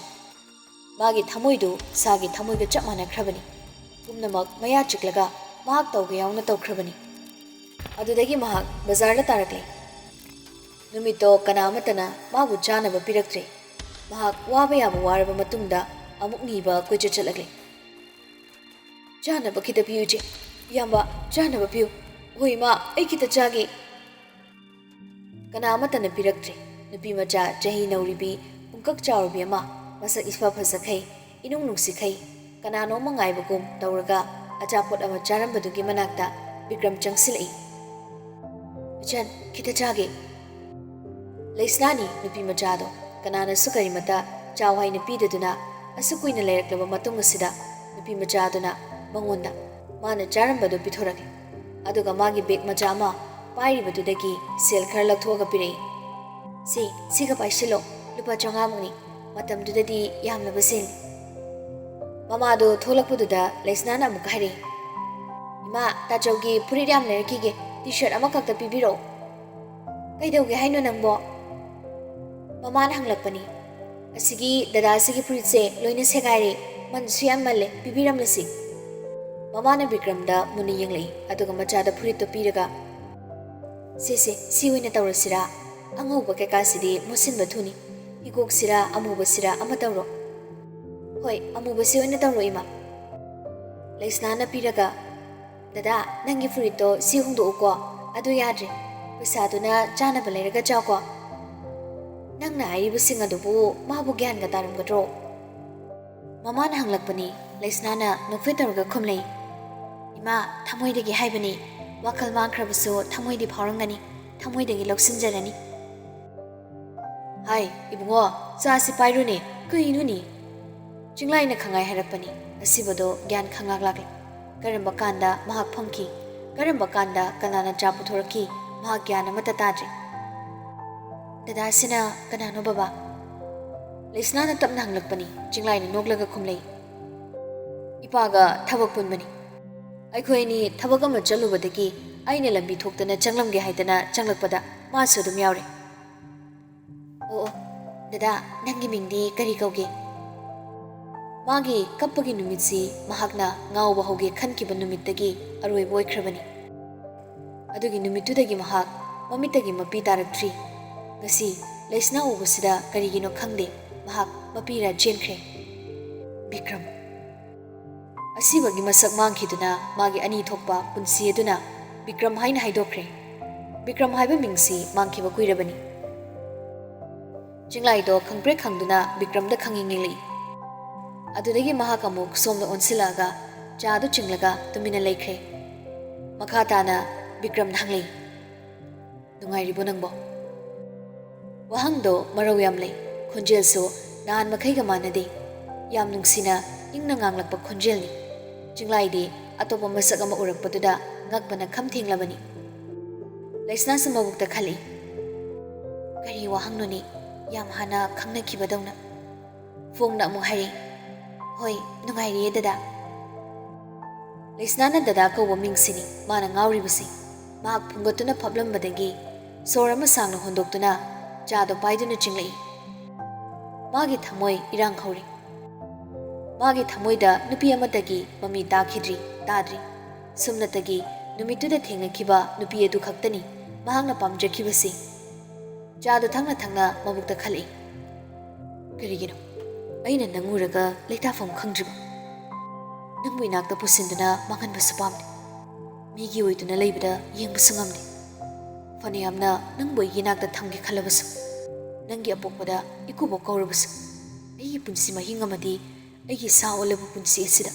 ꯃꯥꯒꯤ ꯊꯃꯣꯏꯗꯨ ꯁꯥꯒꯤ ꯊꯃꯣꯏꯒ ꯆꯞ ꯃꯥꯟꯅꯈ꯭ꯔꯕꯅꯤ꯫ ꯄꯨꯝꯅꯃꯛ ꯃꯌꯥ ꯆꯤꯛꯂꯒ ꯃꯍꯥꯛ ꯇꯧꯒꯦ ꯌꯥꯎꯅ ꯇꯧꯈ꯭ꯔꯕꯅꯤ꯫ ꯑꯗꯨꯗꯒꯤ ꯃꯍꯥꯛ ꯕꯖꯥꯔꯗ ꯇꯥꯔꯛꯂꯦ꯫ ꯅꯨꯃꯤꯠꯇꯣ ꯀꯅꯥ ꯑꯃꯠꯇꯅ ꯃꯥꯕꯨ ꯆꯥꯅꯕ ꯄꯤꯔꯛꯇ꯭ꯔꯦ꯫ ꯃꯍꯥꯛ ꯋꯥꯕ ꯌꯥꯕ ꯋꯥꯔꯕ ꯃꯇꯨꯡꯗ ꯑꯃꯨꯛ ꯅꯤꯕ ꯀꯣꯏꯆꯠ ꯆꯠꯂꯛꯂꯦ꯫ "ꯆꯥꯅꯕ ꯈꯤꯇ ꯄꯤꯌꯨ, ꯏꯆꯦ꯫ ꯏꯌꯥꯝꯕ, ꯆꯥꯅꯕ ꯄꯤꯌꯨ꯫ ꯍꯣꯏ, ꯏꯃꯥ, ꯑꯩ ꯈꯤꯇ ꯆꯥꯒꯦ꯫" ꯀꯅꯥ ꯑꯃꯠꯇꯅ ꯄꯤꯔꯛꯇ꯭ꯔꯦ꯫ ꯅꯨꯄꯤ ꯃꯆꯥ ꯆꯍꯤ ꯅꯧꯔꯤꯕꯤ, ꯄꯨꯡꯀꯛ ꯆꯥꯎꯔꯕꯤ ꯑꯃ, ꯃꯁꯛ ꯏꯐ ꯐꯖꯈꯩ, ꯏꯅꯨꯡ ꯅꯨꯡꯁꯤꯈꯩ, ꯀꯅꯥꯅꯣꯝꯃ ꯉꯥꯏꯕꯒꯨꯝ ꯇꯧꯔꯒ ꯑꯆꯥꯄꯣꯠ ꯑꯃ ꯆꯥꯔꯝꯕꯗꯨꯒꯤ ꯃꯅꯥꯛꯇ ꯕꯤꯀ꯭ꯔꯝ ꯆꯪꯁꯤꯜꯂꯛꯏ꯫ "ꯏꯆꯟ, ꯈꯤꯇ ꯆꯥꯒꯦ꯫" ꯂꯩꯁꯅꯥꯅꯤ ꯅꯨꯄꯤ ꯃꯆꯥꯗꯣ꯫ ꯀꯅꯥꯅꯁꯨ ꯀꯔꯤꯃꯇ ꯆꯥꯎ ꯍꯥꯏꯅ ꯄꯤꯗꯗꯨꯅ ꯑꯁꯨꯛ ꯀꯨꯏꯅ ꯂꯩꯔꯛꯂꯕ ꯃꯇꯨꯡ ꯑꯁꯤꯗ ꯅꯨꯄꯤ ꯃꯆꯥꯗꯨꯅ ꯃꯉꯣꯟꯗ ꯃꯥꯅ ꯆꯥꯔꯝꯕꯗꯨ ꯄꯤꯊꯣꯔꯛꯂꯦ꯫ ꯑꯗꯨꯒ ꯃꯥꯒꯤ ꯕꯦꯒ ꯃꯆꯥ ꯑꯃ ꯄꯥꯏꯔꯤꯕꯗꯨꯗꯒꯤ ꯁꯦꯜ ꯈꯔ ꯂꯧꯊꯣꯛꯑꯒ ꯄꯤꯔꯛꯏ꯫ "ꯁꯤ, ꯁꯤꯒ ꯄꯥꯏꯁꯤꯜꯂꯣ, ꯂꯨꯄꯥ ꯆꯥꯝꯃꯉꯥꯃꯨꯛꯅꯤ꯫ ꯃꯇꯝꯗꯨꯗꯗꯤ ꯌꯥꯝꯂꯕ ꯁꯦꯜꯅꯤ꯫" ꯃꯃꯥꯗꯣ ꯊꯣꯛꯂꯛꯄꯗꯨꯗ ꯂꯩꯁꯅꯥꯅ ꯑꯃꯨꯛꯀ ꯍꯥꯏꯔꯛꯏ, "ꯏꯃꯥ, ꯇꯥꯆꯧꯒꯤ ꯐꯨꯔꯤꯠ ꯌꯥꯝ ꯂꯩꯔꯛꯈꯤꯒꯦ, ꯇꯤ ꯁꯥꯔꯠ ꯑꯃꯈꯛꯇ ꯄꯤꯕꯤꯔꯛꯑꯣ꯫" "ꯀꯩꯗꯧꯒꯦ ꯍꯥꯏꯅꯣ ꯅꯪꯕꯣ?" ꯃꯃꯥꯅ ꯍꯪꯂꯛꯄꯅꯤ꯫ "ꯑꯁꯤꯒꯤ ꯗꯗꯥꯁꯤꯒꯤ ꯐꯨꯔꯤꯠꯁꯦ ꯂꯣꯏꯅ ꯁꯦꯒꯥꯏꯔꯦ, ꯃꯟꯁꯨ ꯌꯥꯝ ꯃꯜꯂꯦ, ꯄꯤꯕꯤꯔꯝꯂꯁꯤ꯫" ꯃꯃꯥꯅ ꯕꯤꯀ꯭ꯔꯝꯗ ꯃꯨꯟꯅ ꯌꯦꯡꯂꯛꯏ, ꯑꯗꯨꯒ ꯃꯆꯥꯗ ꯐꯨꯔꯤꯠꯇꯣ ꯄꯤꯔꯒ, ꯁꯦ ꯁꯦ, ꯁꯤ ꯑꯣꯏꯅ ꯇꯧꯔꯁꯤꯔꯥ? ꯑꯉꯧꯕ ꯀꯩꯀꯥꯁꯤꯗꯤ ꯃꯨꯁꯤꯟꯕ ꯊꯨꯅꯤ꯫ ꯍꯤꯒꯣꯛꯁꯤꯔꯥ ꯑꯃꯨꯕꯁꯤꯔꯥ ꯑꯃ ꯇꯧꯔꯣ꯫ ꯍꯣꯏ, ꯑꯃꯨꯕꯁꯤ ꯑꯣꯏꯅ ꯇꯧꯔꯣ, ꯏꯃꯥ꯫ ꯂꯩꯁꯅꯥꯅ ꯄꯤꯔꯒ, "ꯗꯗꯥ, ꯅꯪꯒꯤ ꯐꯨꯔꯤꯠꯇꯣ ꯁꯤ ꯍꯣꯡꯗꯣꯛꯎꯀꯣ꯫ ꯑꯗꯨ ꯌꯥꯗ꯭ꯔꯦ꯫ ꯄꯩꯁꯥꯗꯨꯅ ꯆꯥꯅꯕ ꯂꯩꯔꯒ ꯆꯥꯎꯀꯣ꯫" ꯅꯪꯅ ꯍꯥꯏꯔꯤꯕꯁꯤꯡ ꯑꯗꯨꯕꯨ ꯃꯥꯕꯨ ꯒ꯭ꯌꯥꯟꯒ ꯇꯥꯔꯝꯒꯗ꯭ꯔꯣ? ꯃꯃꯥꯅ ꯍꯪꯂꯛꯄꯅꯤ꯫ ꯂꯩꯁꯅꯥꯅ ꯅꯣꯛꯐꯦꯠ ꯇꯧꯔꯒ ꯈꯨꯝꯂꯩ꯫ "ꯏꯃꯥ, ꯊꯃꯣꯏꯗꯒꯤ ꯍꯥꯏꯕꯅꯤ꯫ ꯋꯥꯈꯜ ꯃꯥꯡꯈ꯭ꯔꯕꯁꯨ ꯊꯃꯣꯏꯗꯤ ꯐꯥꯎꯔꯝꯒꯅꯤ꯫ ꯊꯃꯣꯏꯗꯒꯤ ꯂꯧꯁꯤꯟꯖꯔꯅꯤ꯫" "ꯍꯥꯏ, ꯏꯕꯨꯡꯉꯣ, ꯆꯥꯁꯤ ꯄꯥꯏꯔꯨꯅꯦ꯫ ꯀꯩꯅꯣꯅꯦ?" ꯆꯤꯡꯂꯥꯏꯅ ꯈꯪꯉꯥꯏ ꯍꯥꯏꯔꯛꯄꯅꯤ꯫ ꯑꯁꯤꯕꯗꯣ ꯒ꯭ꯌꯥꯟ ꯈꯪꯉꯥꯛ ꯂꯥꯛꯂꯦ꯫ ꯀꯔꯝꯕ ꯀꯥꯟꯗ ꯃꯍꯥꯛ ꯐꯝꯈꯤ? ꯀꯔꯝꯕ ꯀꯥꯟꯗ ꯀꯅꯥꯅ ꯆꯥ ꯄꯨꯊꯣꯔꯛꯈꯤ? ꯃꯍꯥꯛ ꯒ꯭ꯌꯥꯟ ꯑꯃꯠꯇ ꯇꯥꯗ꯭ꯔꯦ꯫ "ꯗꯗꯥꯁꯤꯅ ꯀꯅꯥꯅꯣ, ꯕꯕꯥ?" ꯂꯩꯁꯅꯥꯅ ꯇꯞꯅ ꯍꯪꯂꯛꯄꯅꯤ꯫ ꯆꯤꯡꯂꯥꯏꯅ ꯅꯣꯛꯂꯒ ꯈꯨꯝꯂꯩ꯫ "ꯏꯄꯥꯒ ꯊꯕꯛ ꯄꯨꯟꯕꯅꯤ꯫ ꯑꯩꯈꯣꯏ ꯑꯅꯤ ꯊꯕꯛ ꯑꯃ ꯆꯠꯂꯨꯕꯗꯒꯤ ꯑꯩꯅ ꯂꯝꯕꯤ ꯊꯣꯛꯇꯅ ꯆꯪꯂꯝꯒꯦ ꯍꯥꯏꯗꯅ ꯆꯪꯂꯛꯄꯗ ꯃꯥꯁꯨ ꯑꯗꯨꯝ ꯌꯥꯎꯔꯦ꯫" "ꯑꯣ, ꯑꯣ, ꯗꯗꯥ, ꯅꯪꯒꯤ ꯃꯤꯡꯗꯤ ꯀꯔꯤ ꯀꯧꯒꯦ?" ꯃꯥꯒꯤ ꯀꯞꯄꯒꯤ ꯅꯨꯃꯤꯠꯁꯤ ꯃꯍꯥꯛꯅ ꯉꯥꯎꯕ ꯍꯧꯒꯦ ꯈꯟꯈꯤꯕ ꯅꯨꯃꯤꯠꯇꯒꯤ ꯑꯔꯣꯏꯕ ꯑꯣꯏꯈ꯭ꯔꯕꯅꯤ꯫ ꯑꯗꯨꯒꯤ ꯅꯨꯃꯤꯠꯇꯨꯗꯒꯤ ꯃꯍꯥꯛ ꯃꯃꯤꯠꯇꯒꯤ ꯃꯄꯤ ꯇꯥꯔꯛꯇ꯭ꯔꯤ꯫ ꯉꯁꯤ ꯂꯩꯁꯅꯥ ꯎꯕꯁꯤꯗ ꯀꯔꯤꯒꯤꯅꯣ ꯈꯪꯗꯦ, ꯃꯍꯥꯛ ꯃꯄꯤꯔ ꯆꯦꯟꯈ꯭ꯔꯦ꯫ ꯕꯤꯀ꯭ꯔꯝ꯫ ꯑꯁꯤꯕꯒꯤ ꯃꯁꯛ ꯃꯥꯡꯈꯤꯗꯨꯅ ꯃꯥꯒꯤ ꯑꯅꯤ ꯊꯣꯛꯄ ꯄꯨꯟꯁꯤ ꯑꯗꯨꯅ ꯕꯤꯀ꯭ꯔꯝ ꯍꯥꯏꯅ ꯍꯥꯏꯗꯣꯛꯈ꯭ꯔꯦ꯫ ꯕꯤꯀ꯭ꯔꯝ ꯍꯥꯏꯕ ꯃꯤꯡꯁꯤ ꯃꯥꯡꯈꯤꯕ ꯀꯨꯏꯔꯕꯅꯤ꯫ ꯆꯤꯡꯂꯥꯏꯗꯣ ꯈꯪꯄ꯭ꯔꯦꯛ ꯈꯪꯗꯨꯅ ꯕꯤꯀ꯭ꯔꯝꯗ ꯈꯪꯌꯦꯡ ꯌꯦꯡꯂꯛꯏ꯫ ꯑꯗꯨꯗꯒꯤ ꯃꯍꯥꯛ ꯑꯃꯨꯛ ꯁꯣꯝꯗ ꯑꯣꯟꯁꯤꯜꯂꯛꯑꯒ ꯆꯥꯗꯨ ꯆꯤꯡꯂꯒ ꯇꯨꯃꯤꯟꯅ ꯂꯩꯈ꯭ꯔꯦ꯫ ꯃꯈꯥ ꯇꯥꯅ ꯕꯤꯀ꯭ꯔꯝꯅ ꯍꯪꯂꯛꯏ, "ꯅꯨꯡꯉꯥꯏꯔꯤꯕꯣ ꯅꯪꯕꯣ?" ꯋꯥꯍꯪꯗꯣ ꯃꯔꯧ ꯌꯥꯝ ꯂꯩ, ꯈꯣꯟꯖꯦꯜꯁꯨ ꯅꯍꯥꯟ ꯃꯈꯩꯒ ꯃꯥꯟꯅꯗꯦ꯫ ꯌꯥꯝ ꯅꯨꯡꯁꯤꯅ ꯏꯪꯅ ꯉꯥꯡꯂꯛꯄ ꯈꯣꯟꯖꯦꯜꯅꯤ꯫ ꯆꯤꯡꯂꯥꯏꯗꯤ ꯑꯇꯣꯞꯄ ꯃꯁꯛ ꯑꯃ ꯎꯔꯛꯄꯗꯨꯗ ꯉꯛꯄꯅ ꯈꯝ ꯊꯦꯡꯂꯕꯅꯤ꯫ ꯂꯩꯁꯅꯥꯁꯨ ꯃꯕꯨꯛꯇ ꯈꯜꯂꯤ, "ꯀꯔꯤ ꯋꯥꯍꯪꯅꯣꯅꯦ, ꯌꯥꯝ ꯍꯥꯟꯅ ꯈꯪꯅꯈꯤꯕꯗꯧꯅ?" ꯐꯣꯡꯅ ꯑꯃꯨꯛ ꯍꯥꯏꯔꯤ, "ꯍꯣꯏ, ꯅꯨꯡꯉꯥꯏꯔꯤꯌꯦ ꯗꯗꯥ꯫" ꯂꯩꯁꯅꯥꯅ ꯗꯗꯥ ꯀꯧꯕ ꯃꯤꯡꯁꯤꯅꯤ ꯃꯥꯅ ꯉꯥꯎꯔꯤꯕꯁꯤ꯫ ꯃꯍꯥꯛ ꯐꯨꯡꯒꯠꯇꯨꯅ ꯐꯞꯂꯝꯕꯗꯒꯤ ꯁꯣꯔ ꯑꯃ ꯁꯥꯡꯅ ꯍꯣꯟꯗꯣꯛꯇꯨꯅ ꯆꯥꯗꯣ ꯄꯥꯏꯗꯨꯅ ꯆꯤꯡꯂꯛꯏ꯫ ꯃꯥꯒꯤ ꯊꯃꯣꯏ ꯏꯔꯥꯡ ꯍꯧꯔꯤ꯫ ꯃꯥꯒꯤ ꯊꯃꯣꯏꯗ ꯅꯨꯄꯤ ꯑꯃꯠꯇꯒꯤ ꯃꯃꯤ ꯇꯥꯈꯤꯗ꯭ꯔꯤ, ꯇꯥꯗ꯭ꯔꯤ꯫ ꯁꯨꯞꯅꯇꯒꯤ ꯅꯨꯃꯤꯠꯇꯨꯗ ꯊꯦꯡꯅꯈꯤꯕ ꯅꯨꯄꯤ ꯑꯗꯨ ꯈꯛꯇꯅꯤ ꯃꯍꯥꯛꯅ ꯄꯥꯝꯖꯈꯤꯕꯁꯤ ꯆꯥꯗꯨ ꯊꯛꯅ ꯊꯛꯅ ꯃꯕꯨꯛꯇ ꯈꯜꯂꯛꯏ꯫ "ꯀꯔꯤꯒꯤꯅꯣ ꯑꯩꯅ ꯅꯪ ꯎꯔꯒ ꯂꯩꯇꯥꯐꯝ ꯈꯪꯗ꯭ꯔꯤꯕ? ꯅꯪꯕꯨ ꯏꯅꯥꯛꯇ ꯄꯨꯁꯤꯟꯗꯨꯅ ꯃꯥꯡꯍꯟꯕꯁꯨ ꯄꯥꯝꯗꯦ꯫ ꯃꯤꯒꯤ ꯑꯣꯏꯗꯨꯅ ꯂꯩꯕꯗ ꯌꯦꯡꯕꯁꯨ ꯉꯝꯗꯦ꯫ ꯐꯅꯌꯥꯝꯅ ꯅꯪꯕꯨ ꯑꯩꯒꯤ ꯏꯅꯥꯛꯇ ꯊꯝꯒꯦ ꯈꯜꯂꯕꯁꯨ, ꯅꯪꯒꯤ ꯑꯄꯣꯛꯄꯗ ꯏꯀꯨꯕꯣꯛ ꯀꯧꯔꯕꯁꯨ, ꯑꯩꯒꯤ ꯄꯨꯟꯁꯤ ꯃꯍꯤꯡ ꯑꯃꯗꯤ ꯑꯩꯒꯤ ꯁꯥ ꯑꯣꯜꯂꯕ ꯄꯨꯟꯁꯤ ꯑꯁꯤꯗ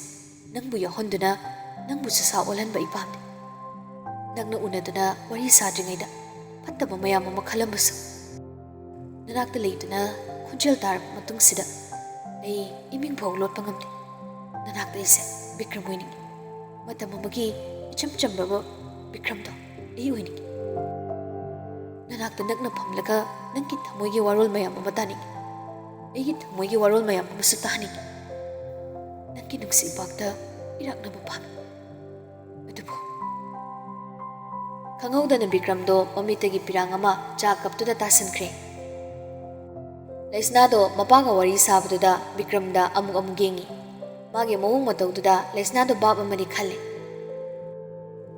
ꯅꯪꯕꯨ ꯌꯥꯎꯍꯟꯗꯨꯅ ꯅꯪꯕꯨꯁꯨ ꯁꯥ ꯑꯣꯜꯍꯟꯕ ꯑꯩ ꯄꯥꯝꯗꯦ꯫ ꯅꯪꯅ ꯎꯅꯗꯨꯅ ꯋꯥꯔꯤ ꯁꯥꯗ꯭ꯔꯤꯉꯩꯗ ꯐꯠꯇꯕ ꯃꯌꯥꯝ ꯑꯃ ꯈꯜꯂꯝꯕꯁꯨ, ꯅꯅꯥꯛꯇ ꯂꯩꯗꯨꯅ ꯈꯣꯟꯖꯦꯜ ꯇꯥꯔꯕ ꯃꯇꯨꯡꯁꯤꯗ ꯑꯩ ꯏꯃꯤꯡ ꯐꯥꯎ ꯂꯣꯠꯄ ꯉꯝꯗꯦ꯫ ꯅꯅꯥꯛꯇ ꯑꯩꯁꯦ ꯕꯤꯀ꯭ꯔꯝ ꯑꯣꯏꯅꯤꯡꯉꯤ꯫ ꯃꯇꯝ ꯑꯃꯒꯤ ꯏꯆꯝ ꯆꯝꯕ ꯕꯤꯀ꯭ꯔꯝꯗꯣ ꯑꯩ ꯑꯣꯏꯅꯤꯡꯉꯤ꯫ ꯅꯅꯥꯛꯇ ꯅꯛꯅ ꯐꯝꯂꯒ ꯅꯪꯒꯤ ꯊꯃꯣꯏꯒꯤ ꯋꯥꯔꯣꯜ ꯃꯌꯥꯝ ꯑꯃ ꯇꯥꯅꯤꯡꯉꯤ꯫ ꯑꯩꯒꯤ ꯊꯃꯣꯏꯒꯤ ꯋꯥꯔꯣꯜ ꯃꯌꯥꯝ ꯑꯃꯁꯨ ꯇꯥꯍꯟꯅꯤꯡꯉꯤ꯫ ꯅꯪꯒꯤ ꯅꯨꯡꯁꯤ ꯏꯄꯥꯛꯇ ꯏꯔꯥꯛꯅꯕ ꯄꯥꯝꯃꯤ꯫ ꯑꯗꯨꯕꯨ" ꯈꯪꯍꯧꯗꯅ ꯕꯤꯀ꯭ꯔꯝꯗꯣ ꯃꯃꯤꯠꯇꯒꯤ ꯄꯤꯔꯥꯡ ꯑꯃ ꯆꯥ ꯀꯞꯇꯨꯗ ꯇꯥꯁꯤꯟꯈ꯭ꯔꯦ꯫ ꯂꯩꯁꯅꯥꯗꯣ ꯃꯄꯥꯒ ꯋꯥꯔꯤ ꯁꯥꯕꯗꯨꯗ ꯕꯤꯀ꯭ꯔꯝꯗ ꯑꯃꯨꯛ ꯑꯃꯨꯛ ꯌꯦꯡꯉꯤ꯫ ꯃꯥꯒꯤ ꯃꯑꯣꯡ ꯃꯇꯧꯗꯨꯗ ꯂꯩꯁꯅꯥꯗꯣ ꯚꯥꯞ ꯑꯃꯗꯤ ꯈꯜꯂꯦ꯫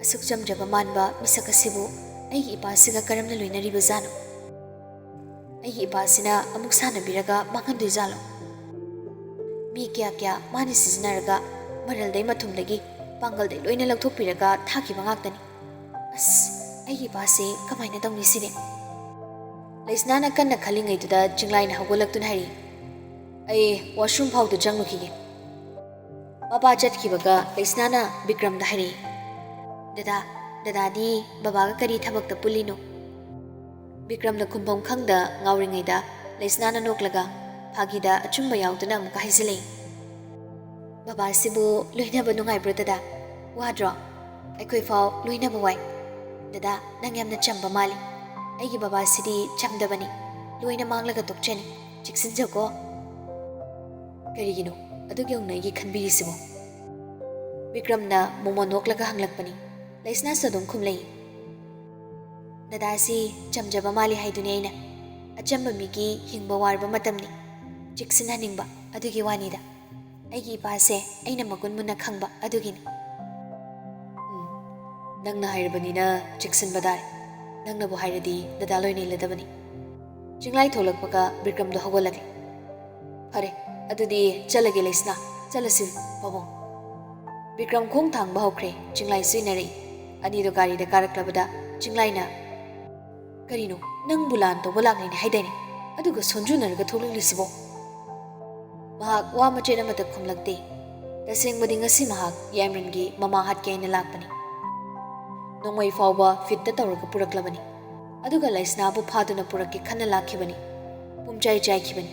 "ꯑꯁꯨꯛ ꯆꯝꯖꯕ ꯃꯥꯟꯕ ꯃꯤꯁꯛ ꯑꯁꯤꯕꯨ ꯑꯩꯒꯤ ꯏꯄꯥꯁꯤꯒ ꯀꯔꯝꯅ ꯂꯣꯏꯅꯔꯤꯕꯖꯥꯠꯅꯣ? ꯑꯩꯒꯤ ꯏꯄꯥꯁꯤꯅ ꯑꯃꯨꯛ ꯁꯥꯟꯅꯕꯤꯔꯒ ꯃꯥꯡꯍꯟꯗꯣꯏꯖꯥꯠꯂꯣ? ꯃꯤ ꯀꯌꯥ ꯀꯌꯥ ꯃꯥꯅ ꯁꯤꯖꯤꯟꯅꯔꯒ ꯃꯔꯜꯗꯩ ꯃꯊꯨꯝꯗꯒꯤ ꯄꯥꯡꯒꯜꯗꯩ ꯂꯣꯏꯅ ꯂꯧꯊꯣꯛꯄꯤꯔꯒ ꯊꯥꯈꯤꯕ ꯉꯥꯛꯇꯅꯤ꯫ ꯑꯁ, ꯑꯩꯒꯤ ꯏꯄꯥꯁꯤ ꯀꯃꯥꯏꯅ ꯇꯧꯅꯤ ꯁꯤꯗꯤ?" ꯂꯩꯁꯅꯥꯅ ꯀꯟꯅ ꯈꯜꯂꯤꯉꯩꯗꯨꯗ ꯆꯤꯡꯂꯥꯏꯅ ꯍꯧꯒꯠꯂꯛꯇꯨꯅ ꯍꯥꯏꯔꯤ, "ꯑꯩ ꯋꯥꯁꯔꯨꯝ ꯐꯥꯎꯗ ꯆꯪꯂꯨꯈꯤꯒꯦ꯫" ꯃꯄꯥ ꯆꯠꯈꯤꯕꯒ ꯂꯩꯁꯅꯥꯅ ꯕꯤꯀ꯭ꯔꯝꯗ ꯍꯥꯏꯔꯛꯏ, "ꯗꯗꯥ, ꯗꯗꯥꯗꯤ ꯕꯕꯥꯒ ꯀꯔꯤ ꯊꯕꯛꯇ ꯄꯨꯜꯂꯤꯅꯣ?" ꯕꯤꯀ꯭ꯔꯝꯅ ꯈꯨꯝꯐꯝ ꯈꯪꯗ ꯉꯥꯎꯔꯤꯉꯩꯗ ꯂꯩꯁꯅꯥꯅ ꯅꯣꯛꯂꯒ ꯐꯥꯒꯤꯗ ꯑꯆꯨꯝꯕ ꯌꯥꯎꯗꯨꯅ ꯑꯃꯨꯛꯀ ꯍꯥꯏꯖꯤꯜꯂꯛꯏ, "ꯕꯕꯥꯁꯤꯕꯨ ꯂꯣꯏꯅꯕ ꯅꯨꯡꯉꯥꯏꯕ꯭ꯔꯣ ꯗꯗꯥ? ꯋꯥꯗ꯭ꯔꯣ? ꯑꯩꯈꯣꯏ ꯐꯥꯎ ꯂꯣꯏꯅꯕ ꯋꯥꯏ꯫ ꯗꯗꯥ, ꯅꯪ ꯌꯥꯝꯅ ꯆꯝꯕ ꯃꯥꯜꯂꯤ꯫ ꯑꯩꯒꯤ ꯕꯕꯥꯁꯤꯗꯤ ꯆꯝꯗꯕꯅꯤ, ꯂꯣꯏꯅ ꯃꯥꯡꯂꯒ ꯇꯣꯛꯆꯅꯤ꯫ ꯆꯦꯛꯁꯤꯟꯖꯧꯀꯣ꯫" "ꯀꯔꯤꯒꯤꯅꯣ ꯑꯗꯨꯛ ꯌꯧꯅ ꯑꯩꯒꯤ ꯈꯟꯕꯤꯔꯤꯁꯤꯕꯣ?" ꯕꯤꯀ꯭ꯔꯝꯅ ꯃꯣꯃꯣꯟ ꯅꯣꯛꯂꯒ ꯍꯪꯂꯛꯄꯅꯤ꯫ ꯂꯩꯁꯅꯥꯁꯨ ꯑꯗꯨꯝ ꯈꯨꯝꯂꯛꯏ, "ꯗꯗꯥꯁꯤ ꯆꯝꯖꯕ ꯃꯥꯜꯂꯤ ꯍꯥꯏꯗꯨꯅꯤ ꯑꯩꯅ꯫ ꯑꯆꯝꯕ ꯃꯤꯒꯤ ꯍꯤꯡꯕ ꯋꯥꯔꯕ ꯃꯇꯝꯅꯤ꯫ ꯆꯦꯛꯁꯤꯟꯍꯟꯅꯤꯡꯕ ꯑꯗꯨꯒꯤ ꯋꯥꯅꯤꯗ꯫ ꯑꯩꯒꯤ ꯏꯄꯥꯁꯦ ꯑꯩꯅ ꯃꯒꯨꯟ ꯃꯨꯟꯅ ꯈꯪꯕ ꯑꯗꯨꯒꯤꯅꯤ꯫" "ꯎꯝ, ꯅꯪꯅ ꯍꯥꯏꯔꯕꯅꯤꯅ ꯆꯦꯛꯁꯤꯟꯕ ꯇꯥꯔꯦ꯫ ꯅꯪꯅꯕꯨ ꯍꯥꯏꯔꯗꯤ ꯗꯗꯥ ꯂꯣꯏꯅ ꯏꯜꯂꯗꯕꯅꯤ꯫ ꯆꯤꯡꯂꯥꯏ ꯊꯣꯛꯂꯛꯄꯒ ꯕꯤꯀ꯭ꯔꯝꯗꯣ ꯍꯧꯒꯠꯂꯛꯂꯦ꯫ "ꯐꯔꯦ, ꯑꯗꯨꯗꯤ ꯆꯠꯂꯒꯦ ꯂꯩꯁꯅꯥ, ꯆꯠꯂꯁꯤ ꯄꯥꯕꯨꯡ꯫" ꯕꯤꯀ꯭ꯔꯝ ꯈꯣꯡ ꯊꯥꯡꯕ ꯍꯧꯈ꯭ꯔꯦ, ꯆꯤꯡꯂꯥꯏꯁꯨ ꯏꯟꯅꯔꯛꯏ꯫ ꯑꯅꯤꯗꯣ ꯒꯥꯔꯤꯗ ꯀꯥꯔꯛꯂꯕꯗ ꯆꯤꯡꯂꯥꯏꯅ, "ꯀꯔꯤꯅꯣ, ꯅꯪꯕꯨ ꯂꯥꯟ ꯇꯧꯕ ꯂꯥꯛꯂꯤꯅꯦ ꯍꯥꯏꯗꯥꯏꯅꯦ? ꯑꯗꯨꯒ ꯁꯣꯟꯖꯨꯅꯔꯒ ꯊꯣꯛꯂꯛꯂꯤꯁꯤꯕꯣ?" ꯃꯍꯥꯛ ꯋꯥ ꯃꯆꯦꯠ ꯑꯃꯠꯇ ꯈꯨꯝꯂꯛꯇꯦ꯫ ꯇꯁꯦꯡꯕꯗꯤ ꯉꯁꯤ ꯃꯍꯥꯛ ꯌꯥꯏꯃꯔꯟꯒꯤ ꯃꯃꯥ ꯍꯥꯠꯀꯦ ꯍꯥꯏꯅ ꯂꯥꯛꯄꯅꯤ꯫ ꯅꯣꯡꯃꯩ ꯐꯥꯎꯕ ꯐꯤꯠꯇ ꯇꯧꯔꯒ ꯄꯨꯔꯛꯂꯕꯅꯤ꯫ ꯑꯗꯨꯒ ꯂꯩꯁꯅꯥꯕꯨ ꯐꯥꯗꯨꯅ ꯄꯨꯔꯛꯀꯦ ꯈꯟꯅ ꯂꯥꯛꯈꯤꯕꯅꯤ꯫ ꯄꯨꯝꯆꯥꯏ ꯆꯥꯏꯈꯤꯕꯅꯤ꯫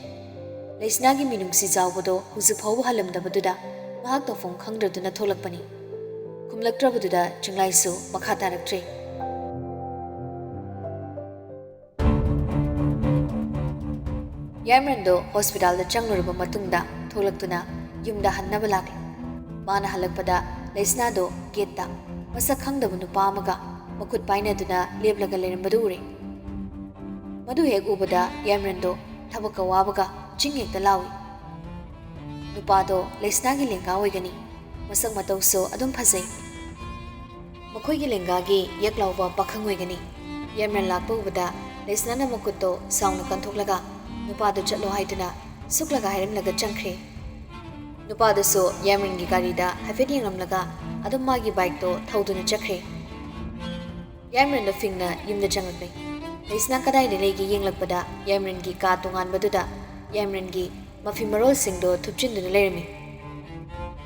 ꯂꯩꯁꯅꯥꯒꯤ ꯃꯤꯅꯨꯡꯁꯤ ꯆꯥꯎꯕꯗꯣ ꯍꯧꯖꯤꯛ ꯐꯥꯎꯕ ꯍꯜꯂꯝꯗꯕꯗꯨꯗ ꯃꯍꯥꯛ ꯇꯧꯐꯝ ꯈꯪꯗ꯭ꯔꯗꯨꯅ ꯊꯣꯛꯂꯛꯄꯅꯤ꯫ ꯈꯨꯝꯂꯛꯇ꯭ꯔꯕꯗꯨꯗ ꯆꯤꯡꯂꯥꯏꯁꯨ ꯃꯈꯥ ꯇꯥꯔꯛꯇ꯭ꯔꯦ꯫ ꯌꯥꯏꯃꯔꯟꯗꯣ ꯍꯣꯁꯄꯤꯇꯥꯜꯗ ꯆꯪꯂꯨꯔꯕ ꯃꯇꯨꯡꯗ ꯊꯣꯛꯂꯛꯇꯨꯅ ꯌꯨꯝꯗ ꯍꯟꯅꯕ ꯂꯥꯛꯂꯦ꯫ ꯃꯥꯅ ꯍꯜꯂꯛꯄꯗ ꯂꯩꯁꯅꯥꯗꯣ ꯒꯦꯠꯇ ꯃꯁꯛ ꯈꯪꯗꯕ ꯅꯨꯄꯥ ꯑꯃꯒ ꯃꯈꯨꯠ ꯄꯥꯏꯅꯗꯨꯅ ꯂꯦꯞꯂꯒ ꯂꯩꯔꯝꯕꯗꯨ ꯎꯔꯦ꯫ ꯃꯗꯨ ꯍꯦꯛ ꯎꯕꯗ ꯌꯥꯏꯃꯔꯟꯗꯣ ꯊꯕꯛꯀ ꯋꯥꯕꯒ ꯆꯤꯡ ꯍꯦꯛꯇ ꯂꯥꯎꯏ꯫ ꯅꯨꯄꯥꯗꯣ ꯂꯩꯁꯅꯥꯒꯤ ꯂꯦꯡꯒꯥ ꯑꯣꯏꯒꯅꯤ꯫ ꯃꯁꯛ ꯃꯇꯧꯁꯨ ꯑꯗꯨꯝ ꯐꯖꯩ꯫ ꯃꯈꯣꯏꯒꯤ ꯂꯦꯡꯒꯥꯒꯤ ꯌꯛ ꯂꯥꯎꯕ ꯄꯥꯈꯪ ꯑꯣꯏꯒꯅꯤ꯫ ꯌꯥꯏꯃꯔꯟ ꯂꯥꯛꯄ ꯎꯕꯗ ꯂꯩꯁꯅꯥꯅ ꯃꯈꯨꯠꯇꯣ ꯁꯥꯎꯅ ꯀꯟꯊꯣꯛꯂꯒ ꯅꯨꯄꯥꯗꯨ ꯆꯠꯂꯣ ꯍꯥꯏꯗꯨꯅ ꯁꯨꯛꯂꯒ ꯍꯥꯏꯔꯝꯂꯒ ꯆꯪꯈ꯭ꯔꯦ꯫ ꯅꯨꯄꯥꯗꯨꯁꯨ ꯌꯥꯏꯃꯔꯟꯒꯤ ꯒꯥꯔꯤꯗ ꯍꯥꯏꯐꯦꯠ ꯌꯦꯡꯂꯝꯂꯒ ꯑꯗꯨꯝ ꯃꯥꯒꯤ ꯕꯥꯏꯛꯇꯣ ꯊꯧꯗꯨꯅ ꯆꯠꯈ꯭ꯔꯦ꯫ ꯌꯥꯏꯃꯔꯟꯗꯣ ꯐꯤꯡꯅ ꯌꯨꯝꯗ ꯆꯪꯂꯛꯂꯦ꯫ ꯂꯩꯁꯅꯥ ꯀꯗꯥꯏꯗ ꯂꯩꯒꯦ ꯌꯦꯡꯂꯛꯄꯗ ꯌꯥꯏꯃꯔꯟꯒꯤ ꯀꯥ ꯇꯣꯉꯥꯟꯕꯗꯨꯗ ꯌꯥꯏꯃꯔꯟꯒꯤ ꯃꯐꯤ ꯃꯔꯣꯜꯁꯤꯡꯗꯣ ꯊꯨꯞꯆꯤꯟꯗꯨꯅ ꯂꯩꯔꯝꯃꯤ꯫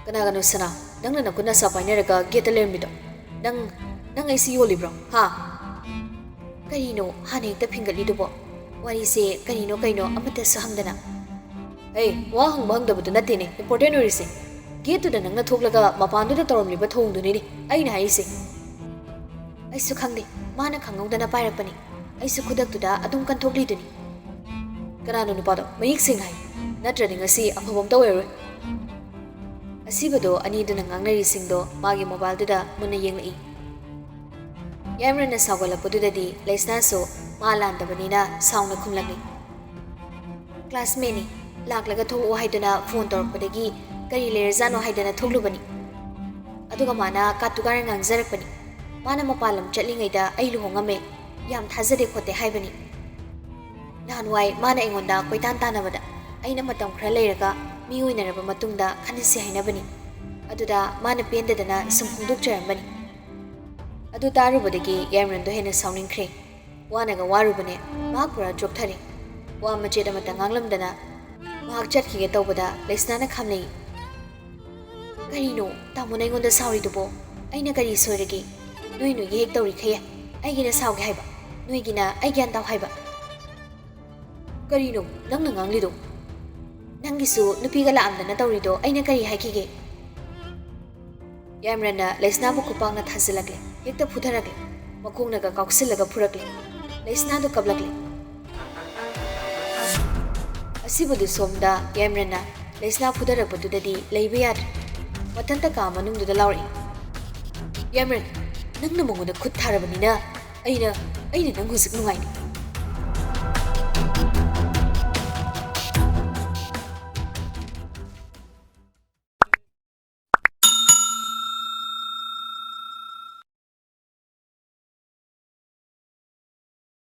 "ꯀꯅꯥꯒꯅꯣ ꯁꯅꯥ? ꯅꯪꯅ ꯅꯈꯨꯠ ꯅꯁꯥ ꯄꯥꯏꯅꯔꯒ ꯒꯦꯠꯇ ꯂꯩꯔꯝꯃꯤꯗꯣ? ꯅꯪ, ꯅꯪ ꯑꯩꯁꯤ ꯌꯣꯜꯂꯤꯕ꯭ꯔꯣ? ꯍꯥ?" "ꯀꯔꯤꯅꯣ ꯍꯥꯟꯅ ꯍꯦꯛꯇ ꯐꯤꯡꯒꯠꯂꯤꯗꯨꯕꯣ? ꯋꯥꯔꯤꯁꯦ ꯀꯔꯤꯅꯣ ꯀꯩꯅꯣ ꯑꯃꯠꯇꯁꯨ ꯍꯪꯗꯅ?" "ꯍꯦ, ꯋꯥ ꯍꯪꯕ ꯍꯪꯗꯕꯗꯨ ꯅꯠꯇꯦꯅꯦ ꯏꯝꯄꯣꯔꯇꯦꯟ ꯑꯣꯏꯔꯤꯁꯦ꯫ ꯒꯦꯠꯇꯨꯗ ꯅꯪꯅ ꯊꯣꯛꯂꯒ ꯃꯄꯥꯟꯗꯨꯗ ꯇꯧꯔꯝꯂꯤꯕ ꯊꯧꯑꯣꯡꯗꯨꯅꯤꯅꯦ ꯑꯩꯅ ꯍꯥꯏꯔꯤꯁꯦ꯫" "ꯑꯩꯁꯨ ꯈꯪꯗꯦ, ꯃꯥꯅ ꯈꯪꯍꯧꯗꯅ ꯄꯥꯏꯔꯛꯄꯅꯤ꯫ ꯑꯩꯁꯨ ꯈꯨꯗꯛꯇꯨꯗ ꯑꯗꯨꯝ ꯀꯟꯊꯣꯛꯂꯤꯗꯨꯅꯤ꯫" "ꯀꯅꯥꯅꯣ ꯅꯨꯄꯥꯗꯣ? ꯃꯌꯦꯛ ꯁꯦꯡꯅ ꯍꯥꯏ, ꯅꯠꯇ꯭ꯔꯗꯤ ꯉꯁꯤ ꯑꯐꯕ ꯑꯝꯇ ꯑꯣꯏꯔꯔꯣꯏ꯫" ꯑꯁꯤꯕꯗꯣ ꯑꯅꯤꯗꯨꯅ ꯉꯥꯡꯅꯔꯤꯁꯤꯡꯗꯣ ꯃꯥꯒꯤ ꯃꯣꯕꯥꯏꯜꯗꯨꯗ ꯃꯨꯟꯅ ꯌꯦꯡꯂꯛꯏ꯫ ꯌꯥꯏꯃꯔꯟꯅ ꯁꯥꯎꯒꯠꯂꯛꯄꯗꯨꯗꯗꯤ ꯂꯩꯁꯅꯥꯁꯨ ꯃꯥ ꯂꯥꯟꯗꯕꯅꯤꯅ ꯁꯥꯎꯅ ꯈꯨꯝꯂꯛꯂꯤ꯫ "ꯀ꯭ꯂꯥꯁꯃꯦꯠꯅꯤ, ꯂꯥꯛꯂꯒ ꯊꯣꯛꯂꯛꯑꯣ ꯍꯥꯏꯗꯨꯅ ꯐꯣꯟ ꯇꯧꯔꯛꯄꯗꯒꯤ ꯀꯔꯤ ꯂꯩꯔꯖꯥꯠꯅꯣ ꯍꯥꯏꯗꯅ ꯊꯣꯛꯂꯨꯕꯅꯤ꯫ ꯑꯗꯨꯒ ꯃꯥꯅ ꯀꯥꯇꯨ ꯀꯥꯔꯟ ꯉꯥꯡꯖꯔꯛꯄꯅꯤ꯫ ꯃꯥꯅ ꯃꯄꯥꯟ ꯂꯝ ꯆꯠꯂꯤꯉꯩꯗ ꯑꯩ ꯂꯨꯍꯣꯡꯉꯝꯃꯦ, ꯌꯥꯝ ꯊꯥꯖꯗꯦ ꯈꯣꯠꯇꯦ ꯍꯥꯏꯕꯅꯤ꯫ ꯅꯍꯥꯟꯋꯥꯏ ꯃꯥꯅ ꯑꯩꯉꯣꯟꯗ ꯀꯣꯏꯇꯥꯟ ꯇꯥꯟꯅꯕꯗ ꯑꯩꯅ ꯃꯇꯝ ꯈꯔ ꯂꯩꯔꯒ ꯃꯤ ꯑꯣꯏꯅꯔꯕ ꯃꯇꯨꯡꯗ ꯈꯟꯅꯁꯤ ꯍꯥꯏꯅꯕꯅꯤ꯫ ꯑꯗꯨꯗ ꯃꯥꯅ ꯄꯦꯟꯗꯗꯅ ꯁꯨꯝ ꯐꯣꯡꯗꯣꯛꯆꯔꯝꯕꯅꯤ꯫ ꯑꯗꯨ ꯇꯥꯔꯨꯕꯗꯒꯤ ꯌꯥꯏꯃꯔꯟꯗꯣ ꯍꯦꯟꯅ ꯁꯥꯎꯅꯤꯡꯈ꯭ꯔꯦ꯫ ꯋꯥꯅꯒ ꯋꯥꯔꯨꯕꯅꯦ, ꯃꯍꯥꯛ ꯄꯨꯔꯥ ꯆꯣꯛꯊꯔꯦ꯫ ꯋꯥ ꯃꯆꯦꯠ ꯑꯃꯠꯇ ꯉꯥꯡꯂꯝꯗꯅ ꯃꯍꯥꯛ ꯆꯠꯈꯤꯒꯦ ꯇꯧꯕꯗ ꯂꯩꯁꯅꯥꯅ ꯈꯥꯝꯅꯩ꯫ "ꯀꯔꯤꯅꯣ ꯇꯥꯃꯣꯅ ꯑꯩꯉꯣꯟꯗ ꯁꯥꯎꯔꯤꯗꯨꯕꯣ? ꯑꯩꯅ ꯀꯔꯤ ꯁꯣꯏꯔꯒꯦ? ꯅꯣꯏ ꯅꯣꯏꯒꯤ ꯍꯦꯛ ꯇꯧꯔꯤꯈꯩ ꯑꯩꯒꯤꯅ ꯁꯥꯎꯒꯦ ꯍꯥꯏꯕ, ꯅꯣꯏꯒꯤꯅ ꯑꯩ ꯒ꯭ꯌꯥꯟ ꯇꯥꯎ ꯍꯥꯏꯕ꯫ ꯀꯔꯤꯅꯣ ꯅꯪꯅ ꯉꯥꯡꯂꯤꯗꯣ? ꯅꯪꯒꯤꯁꯨ ꯅꯨꯄꯤꯒ ꯂꯥꯛꯑꯝꯗꯅ ꯇꯧꯔꯤꯗꯣ ꯑꯩꯅ ꯀꯔꯤ ꯍꯥꯏꯈꯤꯒꯦ?" ꯌꯥꯏꯃꯔꯟꯅ ꯂꯩꯁꯅꯥꯕꯨ ꯈꯨꯄꯥꯛꯅ ꯊꯥꯖꯤꯜꯂꯛꯂꯦ, ꯍꯦꯛꯇ ꯐꯨꯊꯔꯛꯂꯦ꯫ ꯃꯈꯣꯡꯅꯒ ꯀꯥꯎꯁꯤꯜꯂꯒ ꯐꯨꯔꯛꯂꯦ꯫ ꯂꯩꯁꯅꯥꯗꯨ ꯀꯞꯂꯛꯂꯦ꯫ ꯑꯁꯤꯕꯨꯗꯨ ꯁꯣꯝꯗ ꯌꯥꯏꯃꯔꯟꯅ ꯂꯩꯁꯅꯥ ꯐꯨꯊꯔꯛꯄꯗꯨꯗꯗꯤ ꯂꯩꯕ ꯌꯥꯗ꯭ꯔꯦ꯫ ꯃꯊꯟꯇ ꯀꯥ ꯃꯅꯨꯡꯗꯨꯗ ꯂꯥꯎꯔꯛꯏ, "ꯌꯥꯏꯃꯔꯟ, ꯅꯪꯅ ꯃꯉꯣꯟꯗ ꯈꯨꯠ ꯊꯥꯔꯕꯅꯤꯅ ꯑꯩꯅ, ꯑꯩꯅ ꯅꯪ ꯍꯧꯖꯤꯛ ꯅꯨꯡꯉꯥꯏꯅꯤ꯫